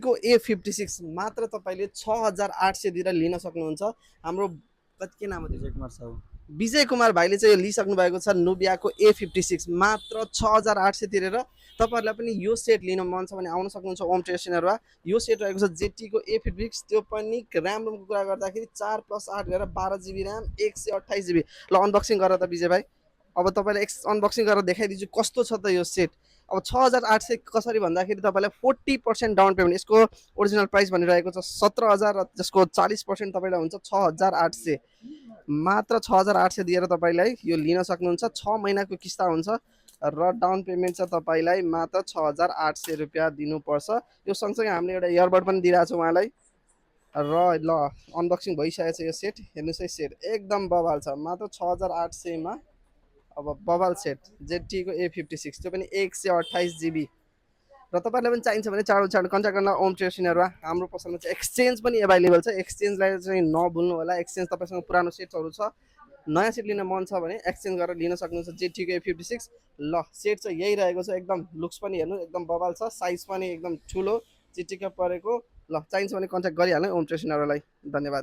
को A56 मात्र तपाईँले 6800 दिएर लिन सक्नुहुन्छ। हाम्रो के नाम हो विजय कुमार साहु विजय कुमार भाइले चाहिँ यो लिइसक्नु भएको छ नुबियाको A56 मात्र 6800 तिरेर। तपाईँहरूलाई पनि यो सेट लिन मन छ भने आउन सक्नुहुन्छ ओम ट्रेडर्समा। यो सेट रहेको छ जेटीको A56, त्यो पनि ऱ्याम रोमको कुरा गर्दाखेरि 4+8 गरेर 12 GB ऱ्याम 128 GB। ल अनबक्सिङ गर त विजय भाइ, अब तपाईँलाई अनबक्सिङ गरेर देखाइदिन्छु कस्तो छ त यो सेट। अब 6800 कसरी भन्दाखेरि तपाईँलाई 40% डाउन पेमेन्ट, यसको ओरिजिनल प्राइस भनिरहेको छ 17,000 र जसको 40% तपाईँलाई हुन्छ 6800। मात्र 6800 दिएर तपाईँलाई यो लिन सक्नुहुन्छ। 6 महिनाको किस्ता हुन्छ र डाउन पेमेन्ट चाहिँ तपाईँलाई मात्र 6800 रुपियाँ दिनुपर्छ। यो सँगसँगै हामीले एउटा इयरबड पनि दिइरहेको छ उहाँलाई। र ल अनबक्सिङ भइसकेको छ यो सेट, हेर्नुहोस् है सेट एकदम बवाल छ मात्र 6800मा। अब बवाल सेट जेटीको A56, त्यो पनि 128 GB। र तपाईँलाई पनि चाहिन्छ भने चाँडो कन्ट्याक्ट गर्न ओम ट्रेडर्समा। हाम्रो पसलमा चाहिँ एक्सचेन्ज पनि एभाइलेबल छ, एक्सचेन्जलाई चाहिँ नभुल्नु होला। एक्सचेन्ज तपाईँसँग पुरानो सेट्सहरू छ, नयाँ सेट लिन मन छ भने एक्सचेन्ज गरेर लिन सक्नुहुन्छ जेटीको A56। ल सेट चाहिँ यही रहेको छ, एकदम लुक्स पनि हेर्नु एकदम बवाल छ, साइज पनि एकदम ठुलो चिटिक्क परेको। ल चाहिन्छ भने कन्ट्याक्ट गरिहाल्नु ओम ट्रेडर्सलाई। धन्यवाद।